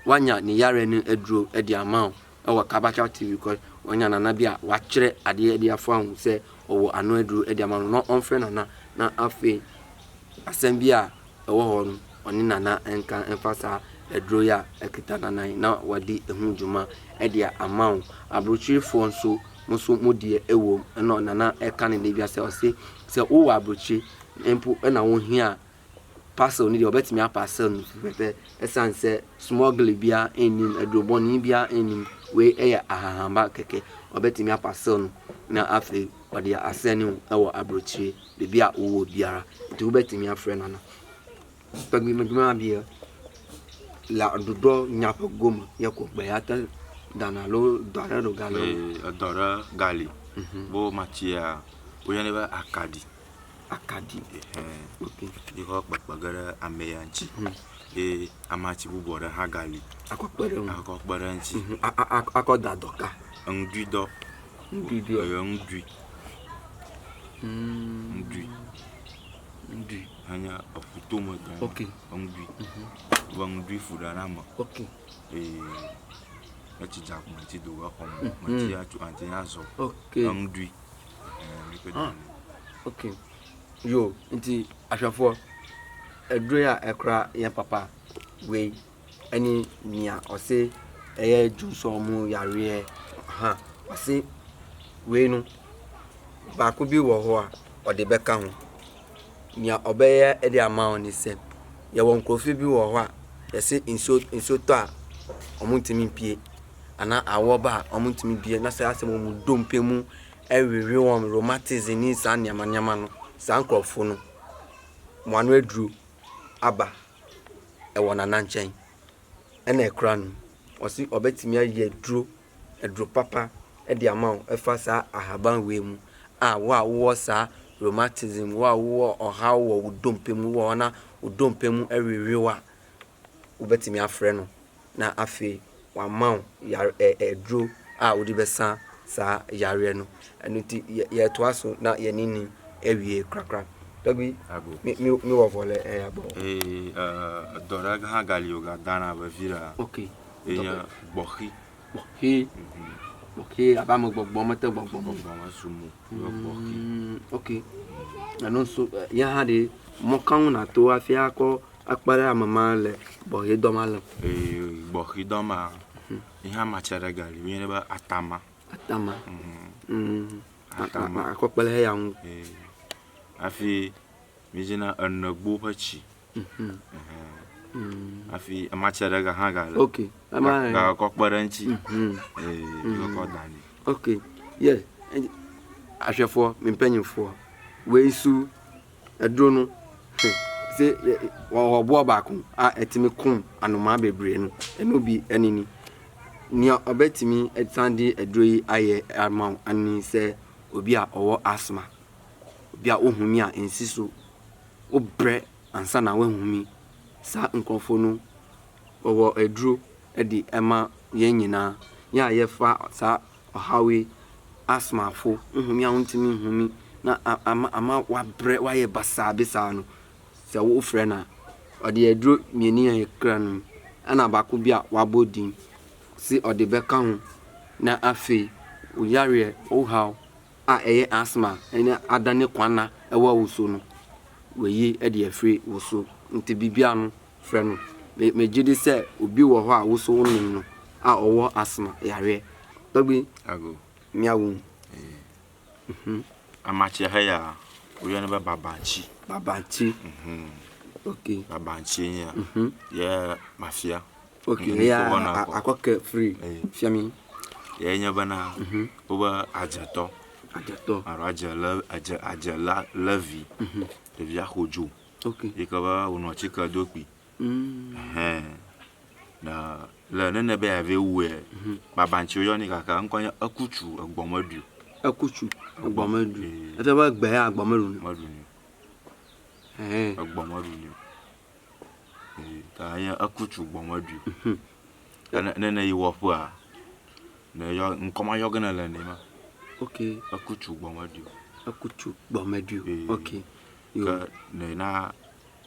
wanya ne yareɛ no aduro de ama wo wɔ Kabacha TV because wanya nana bi a wakyerɛ adeɛ de afa ho sɛ ɔwɔ ano aduro de ama no na ɔmfrɛ nana na afei asɛm bi a ɛwɔ hɔ no ɔne nana nka mfa saa aduro yi a ɛkita nana yi na wɔde ɛho dwuma de ama wo. Aburokyirefoɔ nso mo nso mo deɛ ɛwɔ mu ɛna nana ɛka ne da bi sɛ ɔse sɛ wowɔ aburokyire mpo na wohia parcel no deɛ wɔbɛtumi aparcel no pɛpɛpɛ ɛsiane sɛ smuggle biara nnim, aduro bɔne biara nnim. Wei yɛ ahahamba kɛkɛ. Wɔbɛtumi aparcel no na afei wɔde asɛne wo wɔ aburokyire baabi a wowɔ biara. Nti wobɛtumi afrɛ Nana. Tɔgbi medwuma adeɛ la dodɔ nya ƒe gome ye ko gbe ya te dana alo dɔ aɖe ɖo gali. Ee, edɔ ɖe gali. Bo matsia woyɔnɛ be akaɖi. Akaɖi. Ɛhɛn. Ok. Yi xɔ kpekpe ge ɖe ame ya ŋuti. Mhm. Ye amatsi bubu aɖe hã gali. Akɔ kpe ɖe ŋu. Akɔ kpe ɖe ŋuti. Mhm. A a a akɔ da dɔ ka. Eŋudui dɔ. Ŋudui dɔ. Eye ŋudui. Mm. Ŋudui. Ŋudui. Enye eƒutome dɔ. Ok. Eŋudui. Mhm. Be ŋudui fu ɖe na ame. Ok. Eye etsi dza ko meti do ge xɔ me. Meti atso ati azɔ. Ok. Eŋudui. Ɛhɛn mi kpe Ah. Ok. Yo, nti ahwɛfoɔ, aduro yi a ɛkora yɛn papa wei ɛne nea ɔse ɛyɛ dwonsɔ mu yareɛ ha ɔse wei no baako bi wɔ hɔ a ɔde bɛka ho. Nea ɔbɛyɛ de ama wo ne sɛ yɛwɔ nkurɔfoɔ bi wɔ hɔ a yɛse nsuo nsuo tɔ a wɔntumi mpue anaa awɔ ba a wɔntumi mpue na sɛ asɛ wɔn dompe mu ɛwewe wɔn, rheumatism ne saa nneɛma nneɛma no, saa nkurɔfoɔ no, wɔn ano aduro aba ɛwɔ Nana nkyɛn ɛna ɛkora no. Ɔse ɔbɛtumi ayɛ aduro, aduro papa de ama wo ɛfa saa ahaban wei mu a wo a wowɔ saa rheumatism, wo a wowɔ ɔhaw wɔ wo dompe mu, wowɔ hɔ na wo dompe mu ɛwewe wo a, wobɛtumi afrɛ no na afei wama wo yare ɛ aduro a wode bɛsa saa yareɛ no. Ɛno nti yɛ yɛtoa so na yɛne ni awie korakora. Tɔgbi, mi mi mi wɔ vɔ le eya gbɔ. Ee, edɔ ɖe hã gali wogadana vevi ɖea. Ok. Ye nye gbɔxi. Gbɔxi. Gbɔxi abe ame gbɔgbɔ mete gbɔgbɔ. Gbɔgbɔ mesu mo. Gbɔxi. Ok. Ɛno nso yɛn ha de mɔ ka ŋu nàto hafi akɔ akpe ɖe ame ma le gbɔxidɔ ma lém? Ee, gbɔxidɔ ma, yi hã matse ɖe gali, woyɔnɛ be atama. Atama. Atama. Akɔ kpe ɖe eya ŋu. Ee. Hafi mídzina enegbo ƒe tsi. Hafi amatse ɖe ga hã gale. Ok. Ema. Gakɔ kpe ɖe eŋuti. Ee, míekɔ da nɛ. Ok. Yes. Ahwɛfoɔ, me mpanyinfoɔ, wei nso aduro no se wɔwɔ boɔ baako a ɛtumi kum anomaa bebree no, ɛno bi ne ni. Nea ɔbɛtumi san de aduro yi ayɛ ama wo ne sɛ obi a ɔwɔ asthma, obi a wohumi a nsi so, wobrɛ ansa na woahumi. Saa nkurɔfoɔ no, wɔwɔ aduro de ma yɛn nyinaa. Yɛn a yɛfa saa ɔhaw yi, asthmafo, wohumi a wontumi nhumi na ama ama woabrɛ, woayɛ basaa bi saa no, sɛ wofrɛ no a, ɔde aduro mmienu a yɛkura no ɛna baako bi a wabɔ din se ɔde bɛka ho na afei wo yareɛ, wo haw a ɛyɛ asthma ne adane kwanna ɛwɔ wo so no, wayi de afiri wo so. Nti biribiara no, frɛ no. Me megye di sɛ obi wɔ hɔ a wo so wonim no a ɔwɔ asthma yareɛ. Tɔgbi, Ago. mia wo. Amakye ha yi a, woyɛ no bɛ babankyi. Babankyi. Okay. Babankyi nye a. Yɛ mafia. Okay, ya akɔkɛ free. Fiami. Yɛ nye bena wobe adzetɔ. Adzetɔ. Alo adze le adze adze la le vi. Ɖevia xɔ dzo. Okay. Yi ke be wònɔ atsike do kpui. Ɛhɛn. Na le nene be yeave wuɛ, babaŋtsi woyɔnɛ gake eŋkɔ nye ekutsu egbɔ meɖui o. Ekutsu egbɔ meɖui. Efia be egbe ya egbɔ meɖu nɛ o. Meɖu nɛ o. Ɛhɛn. Egbɔ meɖu nɛ o. Ee, ta enye ekutsu gbɔ meɖui o. Ne nene yi wɔƒea, ne yɔ ŋkɔ ma yɔ ge nele nɛ ma. Ok. Ekutsu gbɔ meɖui o. Ekutsu gbɔ meɖui o. Ee. Ok. Yo. Ke ne na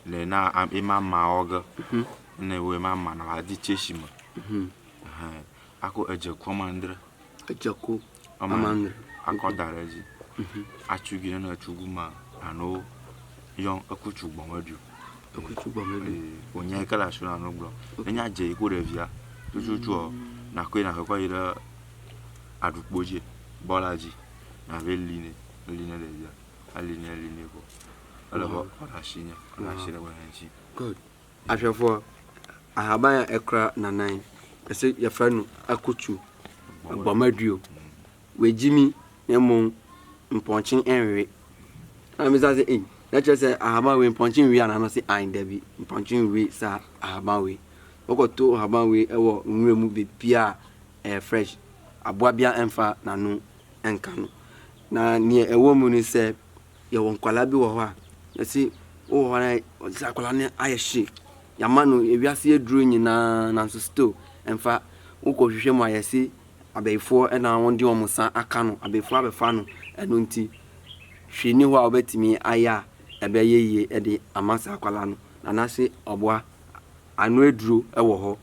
ne na ema ma wɔ ge. Ne wɔ ema ma na va di tsesi me. Ɛhɛn. Ako edzeku woame andre. Edzeku Woame ame andre. Akɔ da ɖe edzi. Atsugi ne ne tsugu ma alo yɔ ekutsu gbɔ meɖui o. Ekutsu gbɔ meɖui. Ee, wònya yi ke le asiwò na gblɔ. Ne nye adze yi ku ɖevia, tututua, nakɔe nakɔe yi ɖe aɖukpo dzi, bɔla dzi, nave li nɛ, li ne ɖevia, eli nɛ, eli nɛ vɔ. Ele be wòaɖe asi nɛ, wòaɖe asi ɖe eƒe ŋuti. Good. Ahwɛfoɔ, ahaban a ɛkura nanan, ɛsɛ yɛfrɛ no akutu, agbɔmaduo. Wagyi mi na mmom mpɔnkye nwe. Ɛna mebisa sɛ, ei, na kyerɛ sɛ ahaban wei mpɔnkye nwe anaa? Na ɔse, ae, dabi, mpɔnkye nwe saa ahaban wei. Wokɔto ahaban wei wɔ nwura mu baabiara a, ɛyɛ fresh. Aboa biara ɛmfa n'ano ɛnka no. Na neɛ ɛwɔ mu ne sɛ, yɛwɔ nkwadaa bi wɔ hɔ a, yɛse wowɔ hɔ na sɛ akwadaa no ayɛ hye, yɛama no ewiase aduro nyinaa nanso still ɛmfa. Wokɔhwehwɛ mu a yɛse abayifoɔ na wɔde wɔn nsa aka no, abayifoɔ abɛfa no. Ɛno nti, hwee nni hɔ a wobɛtumi ayɛ a ɛbɛyɛ yie de ama saa akwadaa no. Anaase ɔboa, ano aduro wɔ hɔ.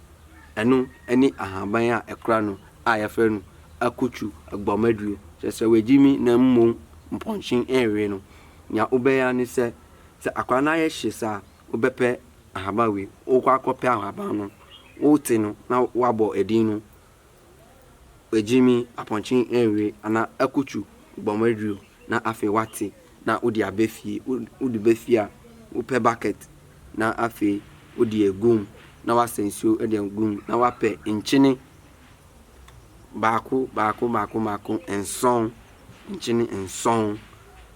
Ɛno ne ahaban a ɛkora no a yɛfrɛ no akutsu agbɔmaduro. Kyerɛ sɛ wagyimi na mmom mpɔnkye nwe no. Nea wobɛyɛ ara ne sɛ, sɛ akwadaa no ayɛ hye saa a, wobɛpɛ ahaban wei. Wokɔ akɔpɛ ahaban no, wote no na woabɔ edin no, wagyimi, apɔnkye nwe anaa akutsu gbɔmaduro na afei woate na wode aba fie. Wode ba fie a, wopɛ bucket na afei wode agu mu na woasa nsuo de agu mu na woapɛ nkyene baako baako baako baako nson, nkyene nson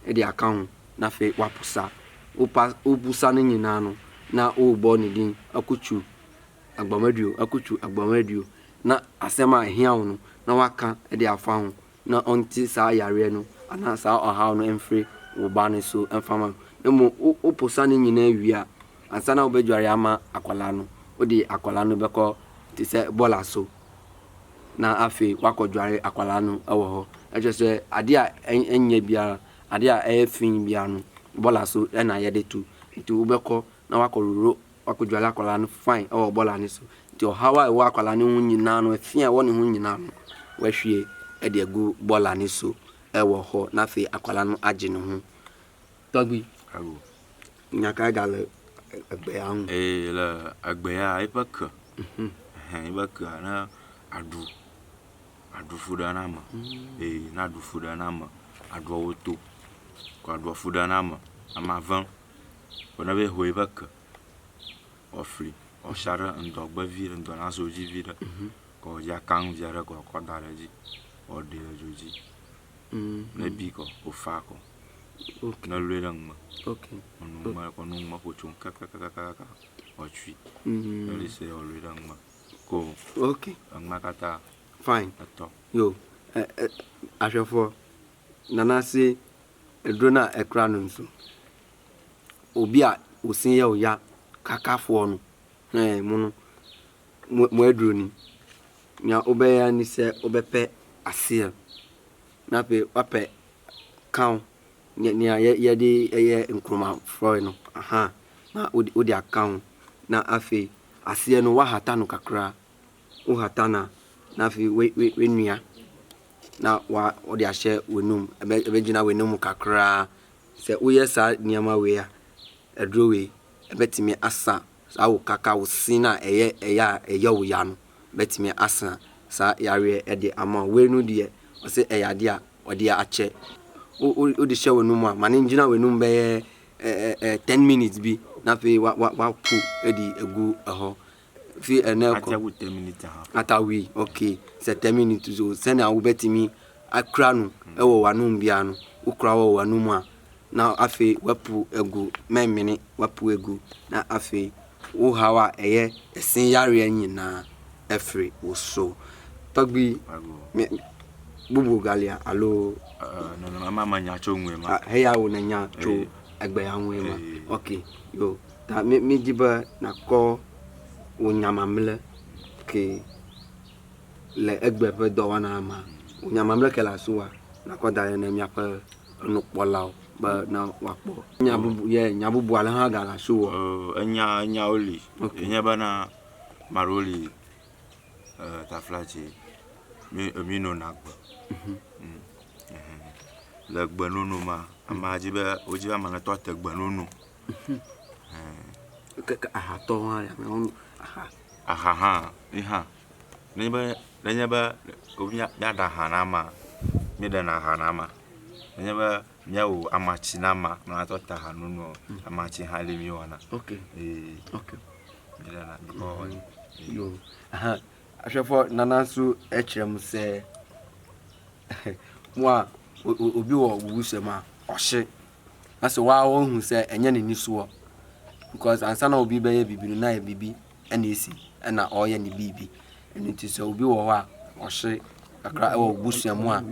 de aka ho na afei woaposa. Wopa woposa no nyinaa no, na worebɔ ne din akutsu agbamaduo, akutsu agbamaduo na asɛm a ɛhia wo no na woaka de afa ho na ɔnte saa yareɛ no anaa saa ɔhaw no mfiri wo ba no so mfa ma no. Na mmom woposa ne nyinaa wie a, ansa na wobɛdware ama akwadaa no, wode akwadaa no bɛkɔ te sɛ bɔɔla so na afei woakɔdware akwadaa no wɔ hɔ. Ɛkyerɛ sɛ adeɛ a ɛnyɛ biara, adeɛ a ɛyɛ fi biara no, bɔɔla so na yɛde to. Nti wobɛkɔ na woakɔhohoro Wakɔdware akwadaa no fine wɔ bɔɔla no so. Nti ɔhaw a ɛwɔ akwadaa no ho nyinaa no, ɛfi a ɛwɔ ne ho nyinaa no, wahwie de agu bɔɔla no so wɔ hɔ na afei akwadaa no agye ne ho. Tɔgbui, Awo. nya kae gale egbea ŋu? Ee, le egbea eƒe ke. Ɛhɛn, eƒe kea ne aɖu, aɖu fu ɖe na ame. Ee, ne aɖu fu ɖe na ame, aɖuawo to. Kɔ aɖua fu ɖe na ame, amea vem. Vɔ ne va yi ho eƒe ke, wòafli, wòasia ɖe ŋdɔgbe vi ɖe, ŋdɔ nazo dzi vi ɖe. Kɔ wòdzi aka nu vi aɖe kɔ wòakɔ da ɖe edzi. Wòaɖee le dzo dzi. Ne ebi kɔ, wòfa kɔ. Ne lɔe ɖe nume. Wònu me, kɔ nu me ƒo tso kakakakaka wòatsui. Ne li se wòlɔe ɖe nume. Ko enumea katã Fine. etɔ. Yo, ahwɛfoɔ, Nana se edro na ekra no nso. Obi a osin yɛ oya kakafoɔ no, hɛn mo no, mo aduro ni. Nea wobɛyɛ ara ne sɛ wobɛpɛ aseɛ na afei woapɛ kaw, nea yɛde yɛ nkruma frɔe no, aha, na wode aka ho. Na afei aseɛ no woahata no kakra, wohata no a, na afei woanua na wode ahyɛ w'anum, ɛbɛgyina w'anum kakra. Sɛ woyɛ saa nneɛma wei a, aduro wei ɛbɛtumi asa saa wo kaka, wo se no a ɛyɛ ɛyɛ a ɛyɛ wo ya no, bɛtumi asa saa yareɛ de ama wo. Wei no deɛ, ɔse ɛyɛ adeɛ a ɔde akyɛ. Wo wo wode hyɛ w'anum a, ma no ngyina w'anum bɛyɛ ɛɛ 10 minutes bi na afei wa wa wapo de agu ɛhɔ. Fi ɛnɛ kɔ. Ati awu 10 minutes ha. Ata wi, okay. Sɛ 10 minutes o, sɛnea wobɛtumi akura no wɔ w'anom biara no, wokura wɔ w'anom a, na afei wapu agu, mɛmene, wapu agu, na afei wo haw a ɛyɛ ɛse yareɛ nyinaa afiri wo so. Tɔgbi, me, bubu galia alo. Nana ma ma nya tso ŋue ma. Heya wo na nya tso egbe ya ŋue ma. Ok, yo. Ta mi mi di be nakɔ wò nya mamle ke le egbe ƒe dɔwɔna ma. Wò nya mamle ke le asiwòa, nakɔ da ɖe ne míaƒe enukpɔlawo be ne woakpɔ. Nya bubu ye nya bubu ale hã gale asiwò. Enya enyawo li. Ok. Enye bena ame aɖewo li taflatse mi mi nona gbe. Le gbenono ma, amea dzi be wodzi be ame netɔ te gbenono. Keke ahatɔ hã ya me aha. Aha hã, yi hã. Nenye be nenye be míaɖa aha na amea, míeɖena aha na amea. Nenye be míawɔ amatsi na amea, amea ŋutɔ te aha nono, amatsi hã li míewɔna. Ok. Ee. Ok. Míeɖena bikɔ. Yo. Aha. Ahwɛfo nana nso kyerɛ mu sɛ mo a obi wɔ wo busua mu a ɔhye na sɛ waa wohu sɛ ɛnyɛ n'ani soɔ because ansa na obi bɛyɛ biribi no na yɛ biribi ɛna esi ɛna ɔreyɛ ne biribi ɛno nti sɛ obi wɔ hɔ a ɔhye kakra ɛwɔ wo busua mu a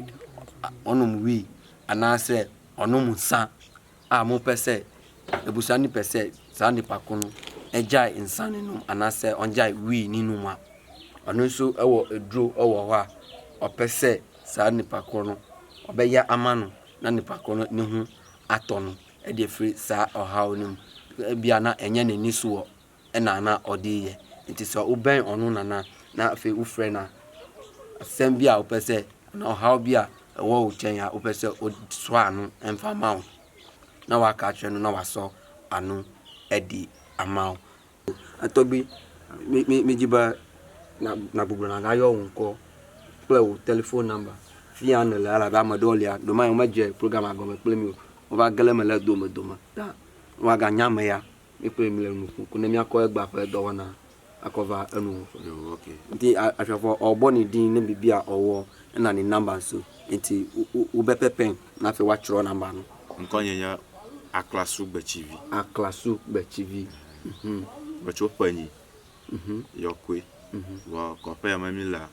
ɔnom wii anaasɛ ɔnom nsa a mopɛ sɛ abusua no pɛ sɛ saa nipa ko no gyae nsa no nom anaasɛ ɔngyae wii ne nom a, ɔno nso wɔ aduro wɔ hɔ a ɔpɛ sɛ saa nipa ko no ɔbɛyɛ ama no na nipa ko no ne ho atɔ no de afiri saa ɔhaw no mu. Ebia na ɛnyɛ n'ani soɔ na na ɔde reyɛ. Nti sɛ wobɛn ɔno nana na afei wofrɛ no a, asɛm bi a wopɛ sɛ anaa ɔhaw bi a ɛwɔ wo nkyɛn a wopɛ sɛ ɔsɔ ano mfa ma wo na waka akyerɛ no na wasɔ ano de ama wo. Tɔgbi, me me medzi be na nagbugbɔ nagayɔ wò ŋkɔ kple wò telephone number. Fi ya nèle elabe ame ɖewo lia, ɖewomayi womedze programmea gɔme kpli mí o. Wova ge ɖe eme le domedome ta woaganya ame ya. Mi kple mi le nu ƒom ko ne míakɔ egbea ƒe dɔwɔna akɔ va enu. Yo, okay. Nti ahwɛfo ɔbɔ ne din ne biribi a ɔwɔ ɛna ne number nso. Nti wobɛpɛ pɛn na afei woatwerɛ number no. Ŋkɔnye nye Aklasu Gbetsivi. Aklasu Gbetsivi. Mhm. Metso Ƒenyi, Yɔkoe. Vɔ kɔƒe ya me mi lea,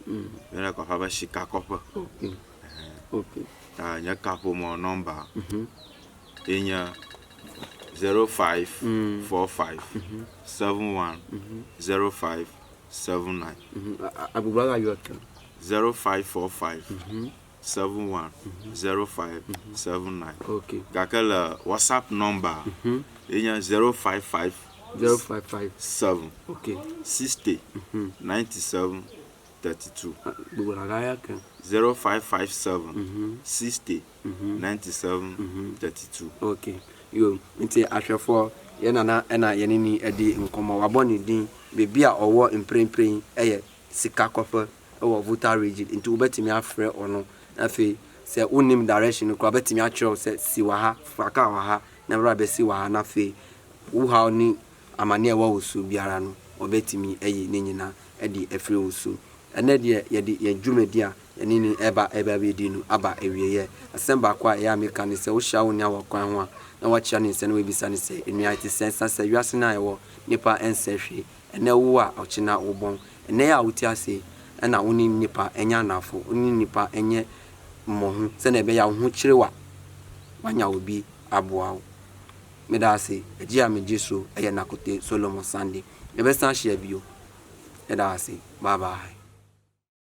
míeyɔna kɔƒea be Sikakɔƒe. Okay. Okay. Ta nye kaƒomɔ nɔmba ye nye 05 45 71 05 79. Agbugbɔ agayɔ ke. 05 45 71 05 79. Okay. Gake le WhatsApp nɔmba ye nye 055 055 7 Okay. 60 97 32. Gbugbɔ agayɔ ke. 0557 60 97 32. Okay. Yo, nti ahwɛfoɔ, yɛn nana na yɛne no adi nkɔmmɔ. Wabɔ ne din. Baabi a ɔwɔ mprempren yɛ Sikakɔfɛ wɔ Volta Region. Nti wobɛtumi afrɛ ɔno. Na afei, sɛ wonnim direction no koraa, ɔbɛtumi akyerɛ wo sɛ si wɔ ha, fa kaa wɔ ha, na bra bɛsi wɔ ha. Na afei, wo haw ne amane a ɛwɔ wo so biara no, ɔbɛtumi ayi ne nyinaa de afiri wo so. Ɛnnɛ deɛ, yɛde yɛn dwumadi a yɛne no reba abɛdi no aba awieeɛ. Asɛm baako a ɛyɛ a meka ne sɛ, wohyia wo nua wɔ kwan ho a, na woakyia ne nsa na woabisa no sɛ, Nua, ɛte sɛn? Ɛsiane sɛ wiase no a yɛwɔ, nnipa nsɛ hwee. Ɛnnɛ wo a, ɔkyena wobɔn. Ɛnnɛ yi a wote ase yi, ɛna wo ne nnipa nyɛ anafo, wo ne nnipa nyɛ mmɔho sɛdeɛ ɛbɛyɛ a wo ho kyere wo a, woanya obi aboa wo. Meda ase. Gye a megye so yɛ Nakote Solomon Sunday. Yɛbɛsan ahyia bio. Yɛda ase. Bye bye.